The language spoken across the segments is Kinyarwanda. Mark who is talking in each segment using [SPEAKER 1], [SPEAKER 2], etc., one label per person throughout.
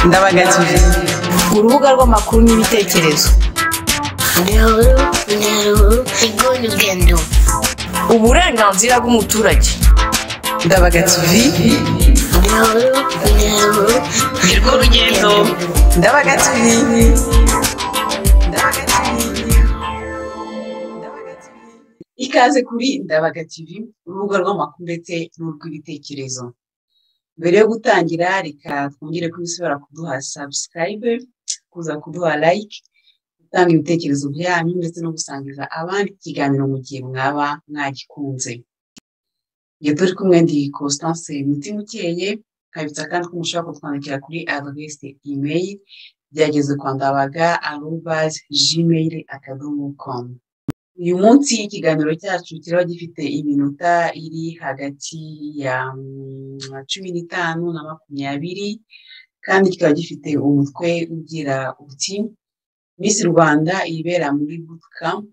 [SPEAKER 1] Ndabaga TV,
[SPEAKER 2] urubuga rw'amakuru n'ibitekerezo.
[SPEAKER 3] Urugendo.
[SPEAKER 2] Uburenganzira bw'umuturage.
[SPEAKER 1] Ndabaga TV, nirwo rugendo. Ndabaga TV, Ndabaga TV, Ndabaga TV. Ikaze kuri Ndabaga TV, urubuga rw'amakuru ndetse n'urw'ibitekerezo. Mbere yo gutangira, reka twongere kubisubira kuduha subscribe, kuza kuduha like, gutanga ibitekerezo byanyu ndetse no gusangiza abandi ikiganiro mu gihe mwaba mwagikunze. Igihe turi kumwe ndi Constance Mutimukeye, nkabitsa kandi ko mushobora kutwandikira kuri adresse email byagezekwandabagaarobase gmail.com. Uyu munsi ikiganiro cyacu kiraba gifite iminota iri hagati ya 15 na 20, kandi kikaba gifite umutwe ugira uti: Miss Rwanda ibera muri bootcamp,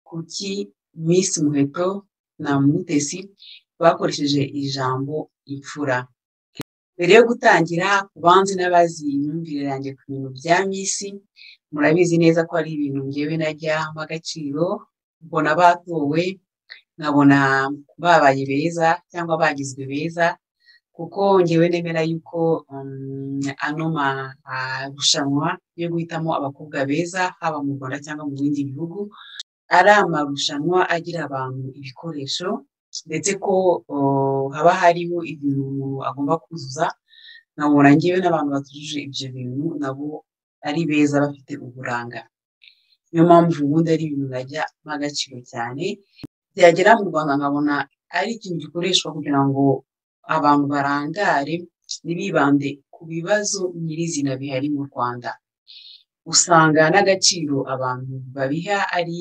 [SPEAKER 1] kuki Miss Muheto na Mutesi bakoresheje ijambo imfura? Mbere yo gutangira, ku banzi n'abazi imyumvire yanjye ku bintu bya Miss, murabizi neza ko ari ibintu ngewe najya mpa agaciro, mbona batowe nkabona babaye beza cyangwa bagizwe beza, kuko ngewe nemera yuko ano marushanwa yo guhitamo abakobwa beza haba mu Rwanda cyangwa mu bindi bihugu ari amarushanwa agira abantu ibikoresho, ndetse ko haba hariho ibintu umuntu agomba kuzuza, nkabona ngewe n'abantu batujuje ibyo bintu nabo ari beza bafite uburanga. Niyo mpamvu ubundi ari ibintu najya mpa agaciro cyane, byagera mu Rwanda nkabona ari ikintu gikoreshwa kugira ngo abantu barangare ntibibande ku bibazo nyirizina bihari mu Rwanda. Usanga n'agaciro abantu babiha ari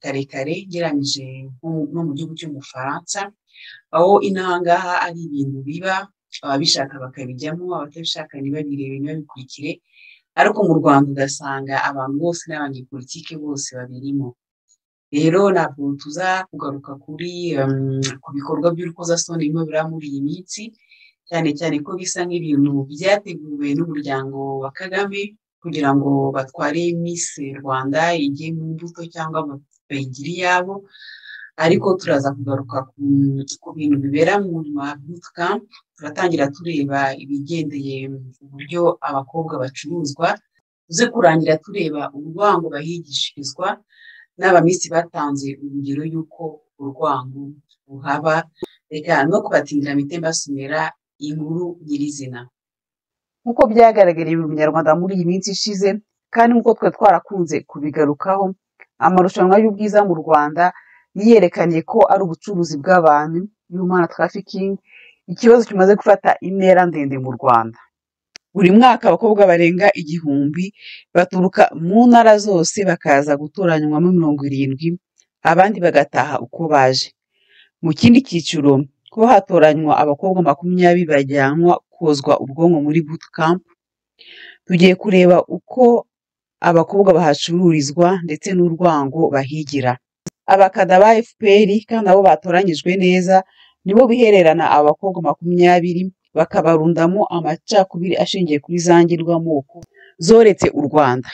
[SPEAKER 1] karekare ngereranyije no mu gihugu cy'Ubufaransa, aho inahangaha ari ibintu biba ababishaka bakabijyamo, abatabishaka ntibabirebe ntibabikurikire, ariko mu Rwanda ugasanga abantu bose n'abanyepolitike bose babirimo. Rero ntabwo tuza kugaruka kuri ku bikorwa by'urukozasoni birimo biraba muri iyi minsi, cyane cyane ko bisa nk'ibintu byateguwe n'umuryango wa Kagame kugira ngo batware Miss Rwanda ijye mu mbuto cyangwa bayigire iyabo, ariko turaza kugaruka ku bintu bibera mu ma bootcamp. Turatangira tureba ibigendeye uburyo abakobwa bacuruzwa, tuze kurangira tureba urwango bahigishirizwa n'abamisi batanze urugero y'uko urwango ruhaba. Reka no kubatindira mpite mbasomera inkuru nyirizina.
[SPEAKER 4] Nk'uko byagaragariye mu Munyarwanda muri iyi minsi ishize, kandi nk'uko twe twarakunze kubigarukaho, amarushanwa y'ubwiza mu Rwanda yiyerekanye ko ari ubucuruzi bw'abantu, human trafficking, ikibazo kimaze gufata intera ndende mu Rwanda. Buri mwaka abakobwa barenga 1000 baturuka mu ntara zose bakaza gutoranywamo 70, abandi bagataha uko baje. Mu kindi cyiciro ko hatoranywa abakobwa 20 bajyanwa kozwa ubwonko muri bootcamp. Tugiye kureba uko abakobwa bahacururizwa ndetse n'urwango bahigira. Abakada ba FPR kandi abo batoranyijwe neza nibo bihererana abakobwa 20 bakabarundamo amacakubiri ashingiye kuri za ngirwamoko zoretse u Rwanda.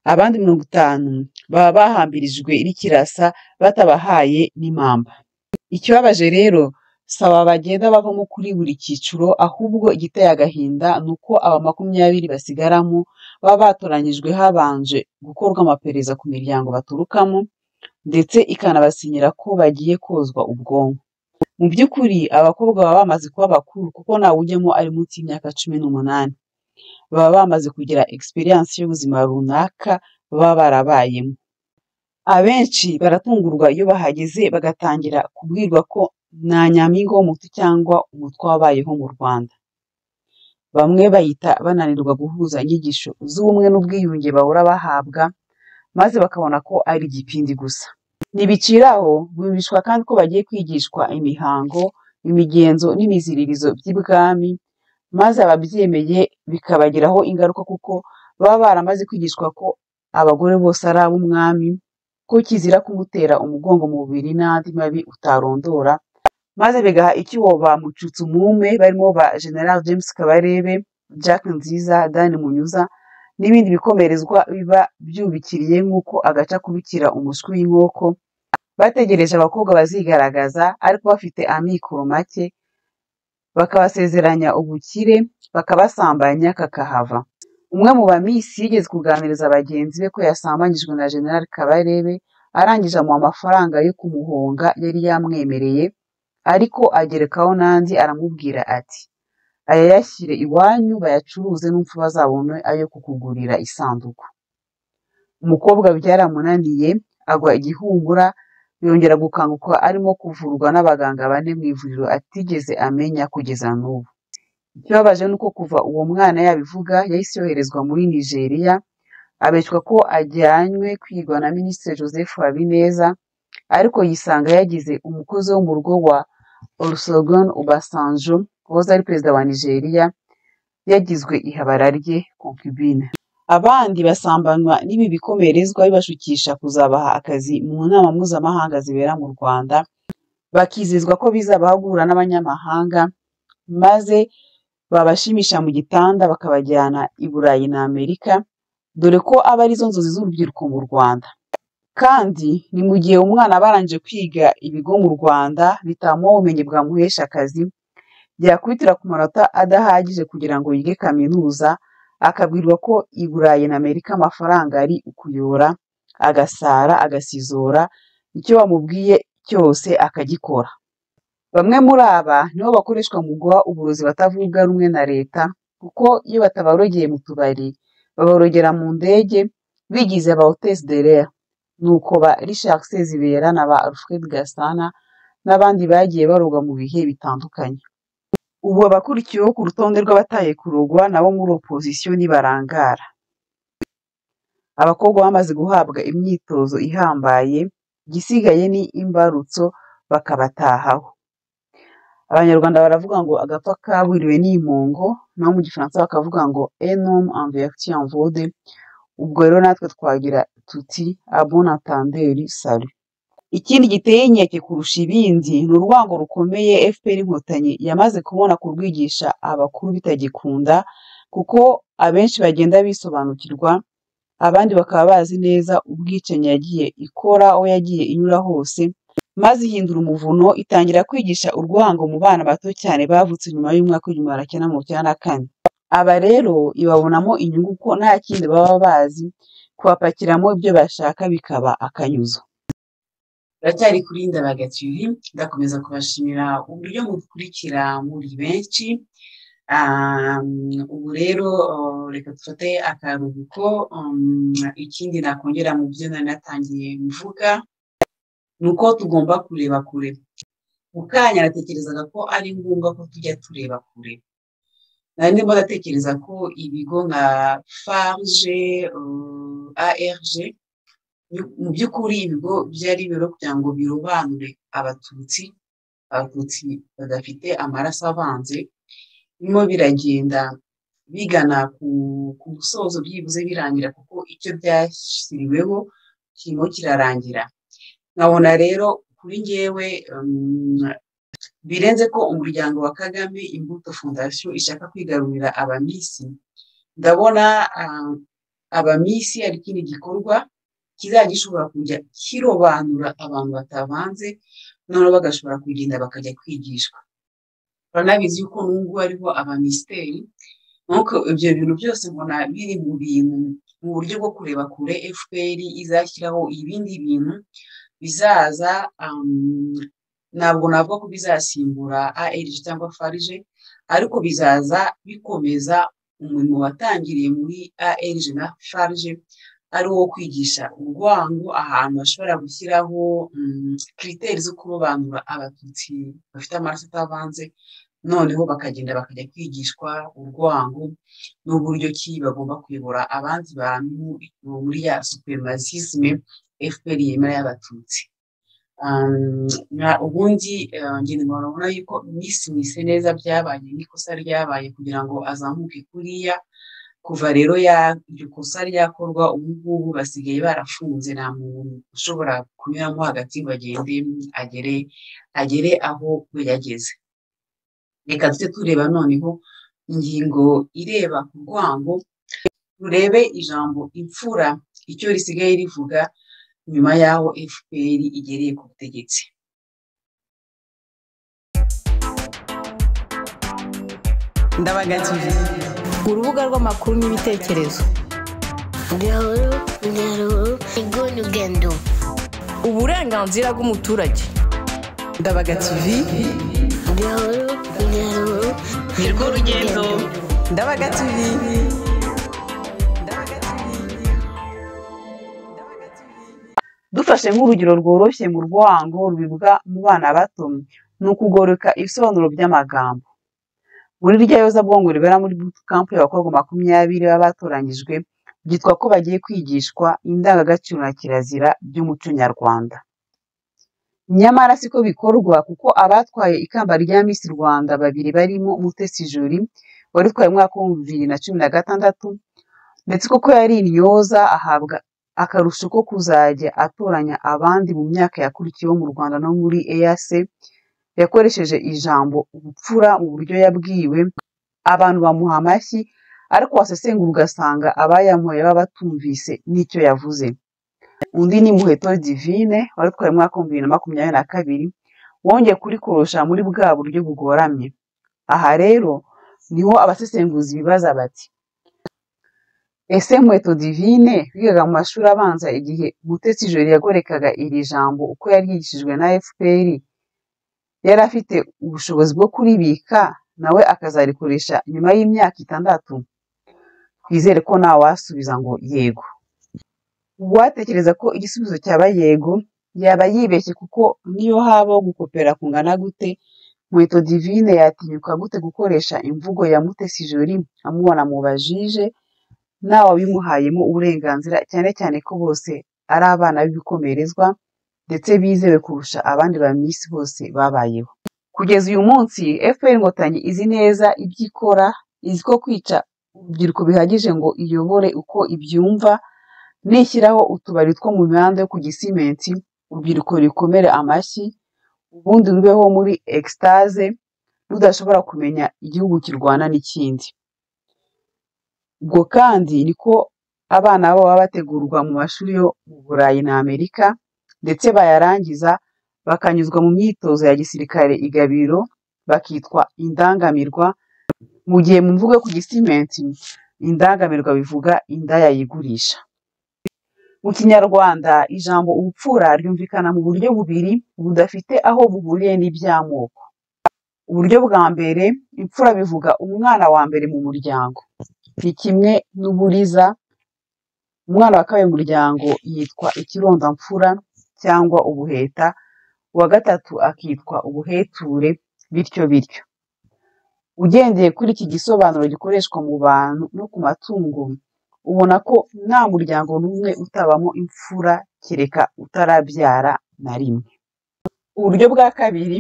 [SPEAKER 4] Abandi 50 baba bahambirijwe n'ikirasa batabahaye n'impamba. Ikibabaje rero si aba bagenda bavamo kuri buri cyiciro, ahubwo igiteye agahinda ni uko aba 20 basigaramo baba batoranyijwe habanje gukorwa amaperereza ku miryango baturukamo, ndetse ikanabasinyira ko bagiye kozwa ubwonko. Mu by'ukuri abakobwa baba bamaze kuba bakuru, kuko ntawujyamo ari munsi y'imyaka 18. Baba bamaze kugira experience y'ubuzima runaka baba barabayemo. Abenshi baratungurwa iyo bahageze bagatangira kubwirwa ko nta nyampinga w'umuhutu cyangwa umutwa wabayeho mu Rwanda. Bamwe bahita bananirwa guhuza inyigisho z'ubumwe n'ubwiyunge bahora bahabwa, maze bakabona ko ari igipindi gusa. Ntibicira aho, bumvishwa kandi ko bagiye kwigishwa imihango, imigenzo n'imiziririzo by'ibwami, maze ababyemeye bikabagiraho ingaruka kuko baba baramaze kwigishwa ko abagore bose ari ab'umwami, ko kizira kumutera umugongo mu mubiri n'andi mabi utarondora, maze bigaha icyuho ba Mucutsumume barimo ba General James Kabarebe, Jack Nziza, Dan Munyuza n'ibindi bikomerezwa biba byubikiriye nk'uko agaca kubikira umushwi w'inkoko, bategereje abakobwa bazigaragaza ariko bafite amikoro make, bakabasezeranya ubukire, bakabasambanya kakahava. Umwe mu bamisi yigeze kuganiriza bagenzi be ko yasambanyijwe na General Kabarebe, arangije amuha amafaranga yo kumuhonga yari yamwemereye, ariko agerekaho n'andi aramubwira ati ayayashyire iwanyu bayacuruze n'upfa bazabone ayo kukugurira isanduku. Umukobwa byaramunaniye agwa igihumura, yongera gukanguka arimo kuvurwa n'abaganga bane mu ivuriro atigeze amenya kugeza n'ubu. Ikibabaje ni uko kuva uwo mwana yabivuga yahise yoherezwa muri Nigeria, abeshywa ko ajyanywe kwigwa na Minisitiri Joseph Habineza, ariko yisanga yagize umukozi wo mu rugo wa Olusegun Obasanjo wahoze ari perezida wa Nigeria, yagizwe ihabara rye concubine. Abandi basambanywa n'ibi bikomerezwa bibashukisha kuzabaha akazi mu nama mpuzamahanga zibera mu Rwanda, bakizezwa ko bizabaha guhura n'abanyamahanga, maze babashimisha mu gitanda bakabajyana i Burayi na Amerika, dore ko aba arizo nzozi z'urubyiruko mu Rwanda. Kandi ni mu gihe umwana aba arangije kwiga ibigo mu Rwanda bitamuha ubumenyi bwamuhesha akazi, yakubitira ku manota adahagije kugira ngo yige kaminuza, akabwirwa ko i Burayi na Amerika amafaranga ari ukuyora, agasara, agasizora, icyo bamubwiye cyose akagikora. Bamwe muri aba nibo bakoreshwa mu guha uburozi batavuga rumwe na leta, kuko iyo batabarogeye mu tubari, babarogera mu ndege, bigize ba hôtesse de l'air. Nuko ba Richard Sezibera na ba Alfred Gasana n'abandi bagiye barogwa mu bihe bitandukanye. Ubu abakurikiyeho ku rutonde rw'abataye kurogwa nabo muri opozisiyo nibarangara. Abakobwa bamaze guhabwa imyitozo ihambaye, igisigaye ni imbarutso bakabatahaho. Abanyarwanda baravuga ngo agapfa kaburiwe ni impongo, naho mu gifaransa bakavuga ngo un homme en vertu en vaut deux. Ubwo rero natwe twagira tuti à bon entendeur salut. Ikindi giteye inkeke kurusha ibindi ni urwango rukomeye FPR Inkotanyi yamaze kubona kurwigisha abakuru bitagikunda, kuko abenshi bagenda bisobanukirwa, abandi bakaba bazi neza ubwicanyi yagiye ikora aho yagiye inyura hose, maze ihindura umuvuno itangira kwigisha urwango mu bana bato cyane bavutse nyuma y'umwaka w'1994. Aba rero ibabonamo inyungu ko nta kindi baba bazi, kubapakiramo ibyo bashaka bikaba akanyuzo.
[SPEAKER 1] Turacyari kuri Ndabaga TV, ndakomeza kubashimira uburyo mudukurikira muri benshi. Ubu rero reka dufate akaruhuko. Ikindi nakongera mu byo nari natangiye mvuga ni uko tugomba kureba kure. Mu kanya natekerezaga ko ari ngombwa ko tujya tureba kure. Nari ndimo ndatekereza ko ibigo nka FARG, ARG, mu by'ukuri ibigo byari biro kugira ngo birobanure abatutsi, abatutsi badafite amaraso avanze, birimo biragenda bigana ku musozo, byibuze birangira kuko icyo byashyiriweho kirimo kirarangira. Nkabona rero kuri njyewe birenze ko umuryango wa Kagame Imbuto Fondation ishaka kwigarurira abamisi, ndabona abamisi ari ikindi gikorwa kizajya gishobora kujya kirobanura abantu batavanze, noneho bagashobora kugenda bakajya kwigishwa. Uranabizi yuko n'ubu hariho abamisiteri, nuko ibyo bintu byose mbona biri mu bintu mu buryo bwo kureba kure FPR izashyiraho ibindi bintu bizaza. Ntabwo navuga ko bizasimbura ARG cyangwa FARG, ariko bizaza bikomeza umurimo watangiriye muri ARG na FARG, ari uwo kwigisha urwango, ahantu bashobora gushyiraho kiriteri zo kurobanura abatutsi bafite amaraso atavanze, noneho bakagenda bakajya kwigishwa urwango n'uburyo ki bagomba kuyobora abandi bantu muri ya supremacisme FPR yemera y'abatutsi. Ubundi ngenda murabona yuko Miss Mwiseneza byabaye n'ikosa ryabaye kugira ngo azamuke kuriya. Kuva rero iryo kosa ryakorwa, ubu ngubu basigaye barafunze, nta muntu ushobora kunyuramo hagati ngo agende agere aho we yageze. Reka tujye tureba noneho Ingingo ireba ku rwango, turebe ijambo imfura icyo risigaye rivuga nyuma y'aho FPR igereye ku butegetsi.
[SPEAKER 5] Ndabaga TV,
[SPEAKER 2] urubuga rw'amakuru n'ibitekerezo.
[SPEAKER 3] Gahoro gahoro nirwo rugendo.
[SPEAKER 2] Uburenganzira bw'umuturage.
[SPEAKER 5] Ndabaga TV,
[SPEAKER 3] Gahoro gahoro
[SPEAKER 5] nirwo rugendo. Ndabaga TV, Ndabaga TV, Ndabaga TV.
[SPEAKER 4] Dufashe nk'urugero rworoshye mu rwango rubibwa mu bana bato, ni ukugoreka ibisobanuro by'amagambo. Muri rya yozabwongo ribera muri bootcamp y'abakobwa 20 baba batoranyijwe, byitwa ko bagiye kwigishwa indangagaciro na kirazira by'umuco nyarwanda. Nyamara siko bikorwa, kuko abatwaye ikamba rya Miss Rwanda babiri barimo Mutesi Jolly waritwaye umwaka wa 2016, ndetse koko yari intyoza ahabwa akarusho ko kuzajya atoranya abandi mu myaka yakurikiyeho mu Rwanda no muri EAC, yakoresheje ijambo ubupfura mu buryo yabwiwe, abantu bamuha amashyi, ariko wasesengura ugasanga abayamuhaye baba batumvise n'icyo yavuze. Undi ni Muheto Divine waritwaye umwaka wa 2022, wongeye kurikorosha muri bwa buryo bugoramye. Aha rero niho abasesenguzi bibaza bati: ese Muheto Divine wigaga mu mashuri abanza igihe Mutesi Jolly yagorekaga iri jambo uko yaryigishijwe na FPR, yari afite ubushobozi bwo kuribika nawe akazarikoresha nyuma y'imyaka 6? Twizere ko ntawasubiza ngo yego. Uwatekereza ko igisubizo cyaba yego yaba yibeshye, kuko niyo habaho gukopera kungana gute, Muheto Divine yatinyuka gute gukoresha imvugo ya Mutesi Jolly amubona mu bajije ntawabimuhayemo uburenganzira, cyane cyane ko bose ari abana b'ibikomerezwa ndetse bizewe kurusha abandi ba Miss bose babayeho. Kugeza uyu munsi FPR Inkotanyi izi neza ibyo ikora, izi ko kwica urubyiruko bihagije ngo iyobore uko ibyumva, nishyiraho utubari two mu mihanda yo ku Gisimenti, urubyiruko rukomere amashyi, ubundi rubeho muri extase rudashobora kumenya igihugu kirwana n'ikindi. Ubwo kandi niko abana babo baba bategurwa mu mashuri yo mu Burayi na Amerika, ndetse bayarangiza bakanyuzwa mu myitozo ya gisirikare i Gabiro, bakitwa indangamirwa, mu gihe mu mvugo yo ku Gisimenti indangamirwa bivuga indaya yigurisha. Mu Kinyarwanda ijambo ubupfura ryumvikana mu buryo bubiri budafite aho buhuriye n'iby'amoko. Uburyo bwa mbere, imfura bivuga umwana wa mbere mu muryango, ni kimwe n'uburiza. Umwana wa kabiri mu muryango yitwa ikirondamfura cyangwa ubuheta, uwa gatatu akitwa ubuheture, bityo bityo. Ugendeye kuri iki gisobanuro gikoreshwa mu bantu no ku matungo, ubona ko nta muryango n'umwe utabamo imfura kereka utarabyara na rimwe. Uburyo bwa kabiri,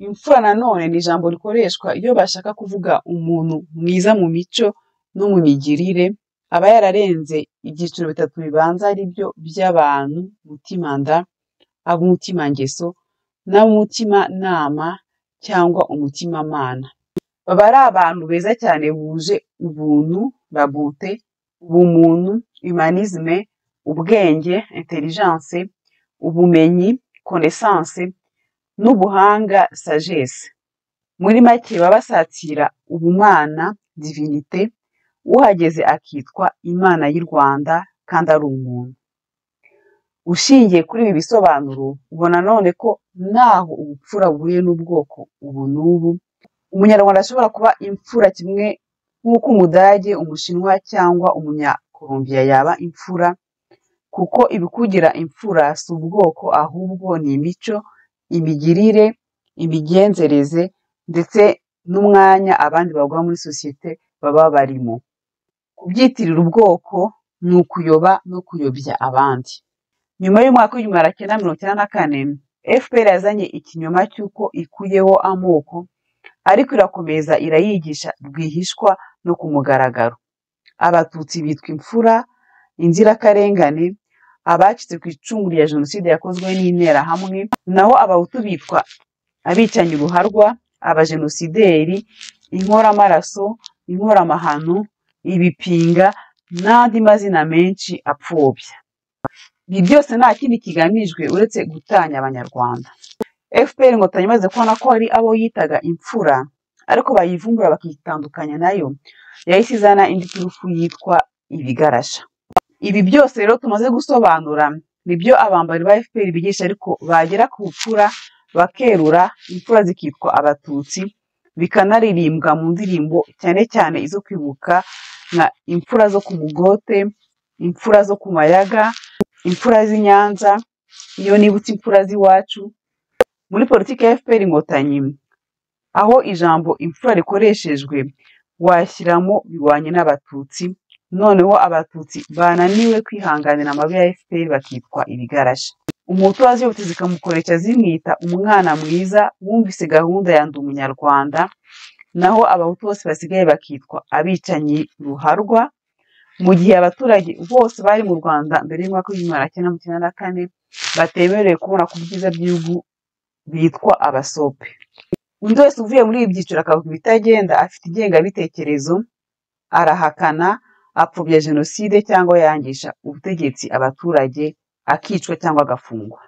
[SPEAKER 4] imfura nanone ni ijambo rikoreshwa iyo bashaka kuvuga umuntu mwiza mu mico no mu migirire, aba yararenze ibyiciro bitatu bibanza ari byo by'abantu: mutimanda, ab'umutimangeso n'ab'umutimanama cyangwa umutimamana. Baba ari abantu beza cyane buje ubuntu, la bonté, ubumuntu, humanisme, ubwenge, intelligence, ubumenyi, connaissance, n'ubuhanga, sagesse. Muri make baba basatira ubumana, divinité, uhageze akitwa Imana y'u Rwanda kandi ari umuntu. Ushingiye kuri ibi bisobanuro, ubona none ko ntaho ubupfura buhuriye n'ubwoko ubu n'ubu. Umunyarwanda ashobora kuba imfura kimwe nk'uko Umudage, Umushinwa cyangwa Umunyakolombiya yaba imfura, kuko ibikugira imfura si ubwoko ahubwo ni imico, imigirire, imigenzereze ndetse n'umwanya abandi bagwa muri sosiyete baba barimo. Kubyitirira ubwoko ni ukuyoba no kuyobya abandi. Nyuma y'umwaka wa 1994, FPR yazanye ikinyoma cy'uko ikuyeho amoko, ariko irakomeza irayigisha rwihishwa no ku mugaragaro. Abatutsi bitwa imfura, inzirakarengane, abacitse ku icumu rya Jenoside yakozwe n'Interahamwe, naho Abahutu bitwa abicanyi ruharwa, abajenosideri, inkoramaraso inkoramahano, ibipinga n'andi mazina menshi apfobya. Ibi byose nta kindi kigamijwe uretse gutanya Abanyarwanda. FPR Inkotanyi imaze kubona ko hari abo yitaga imfura ariko bayivumbura bakitandukanya nayo, yahise izana indi turufu yitwa ibigarasha. Ibi byose rero tumaze gusobanura nibyo abambari ba FPR bigisha, ariko bagera ku bupfura bakerura, imfura zikitwa Abatutsi, bikanaririmbwa mu ndirimbo cyane cyane izo kwibuka nka imfura zo ku Mugote, imfura zo ku Mayaga, imfura z'i Nyanza, iyo nibutse imfura z'iwacu. Muri politiki ya FPR Inkotanyi, aho ijambo imfura rikoreshejwe washyiramo bihwanye n'Abatutsi, noneho Abatutsi bananiwe kwihanganira amabi ya FPR bakitwa ibigarasha. Umuhutu waziyobotse zikamukoresha zimwita umwana mwiza wumvise gahunda ya Ndi Umunyarwanda, naho Abahutu bose basigaye bakitwa abicanyi ruharwa, mu gihe abaturage bose bari mu Rwanda mbere y'umwaka w'1994 batemerewe kubona ku byiza by'igihugu bitwa abasope. Undi wese uvuye muri ibi byiciro akavuga ibitagenda afite ingengabitekerezo, arahakana, apfobya jenoside cyangwa yangisha ubutegetsi abaturage, akicwa cyangwa agafungwa.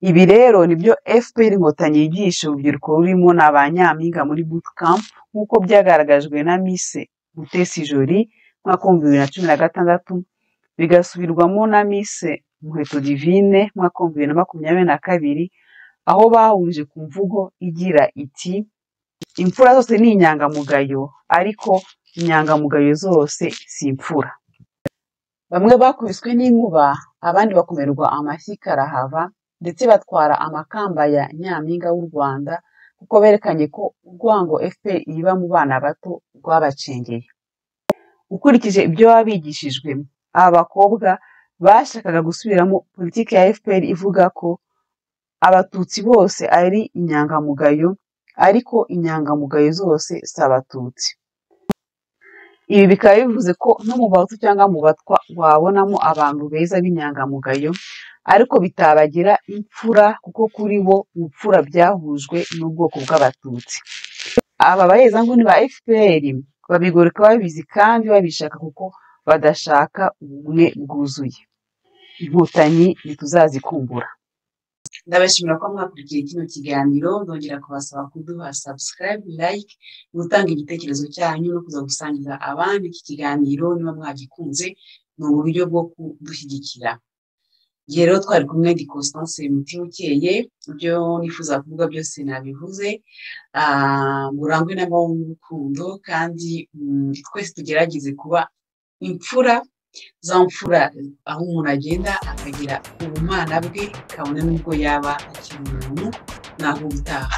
[SPEAKER 4] Ibi rero nibyo FPR Inkotanyi yigisha urubyiruko rurimo na ba nyampinga muri bootcamp, nk'uko byagaragajwe na Miss Mutesi Jolly mwaka 2016, bigasubirwamo na Miss Muheto Divine mwaka 2022, aho bahurije ku mvugo igira iti imfura zose ni inyangamugayo, ariko inyangamugayo zose si imfura. Bamwe bakubiswe n'inkuba, abandi bakomerwa amashyi karahava, ndetse batwara amakamba ya nyampinga w'u Rwanda, kuko berekanye ko urwango FPR iba mu bana bato rwabacengeye. Ukurikije ibyo baba bigishijwe, aba bakobwa bashakaga gusubiramo politiki ya FPR ivuga ko Abatutsi bose ari inyangamugayo, ariko inyangamugayo zose si Abatutsi. Ibi bikaba bivuze ko no mu Bahutu cyangwa mu Batwa wabonamo abantu beza b'inyangamugayo, ariko bitabagira imfura kuko kuri bo ubupfura byahujwe n'ubwoko bw'Abatutsi. Aba bahezanguni ba FPR babigoreka babizi kandi babishaka kuko badashaka ubumwe bwuzuye. Inkotanyi ntituzazikumbura.
[SPEAKER 1] Ndabashimira ko mwakurikiye kino kiganiro, ndongera kubasaba kuduha subscribe, like, gutanga igitekerezo cyanyu no kuza gusangiza abandi iki kiganiro niba mwagikunze, ni uburyo bwo kudushyigikira. Igihe rero twari kumwe ndi Constance Mutimukeye, ibyo nifuza kuvuga byose nabivuze. Murangwe n'amahoro n'urukundo, kandi twese tugerageze kuba imfura za mfura, aho umuntu agenda akagira ubumana bwe kabone n'ubwo yaba akiri umuntu. Naho ubutaha.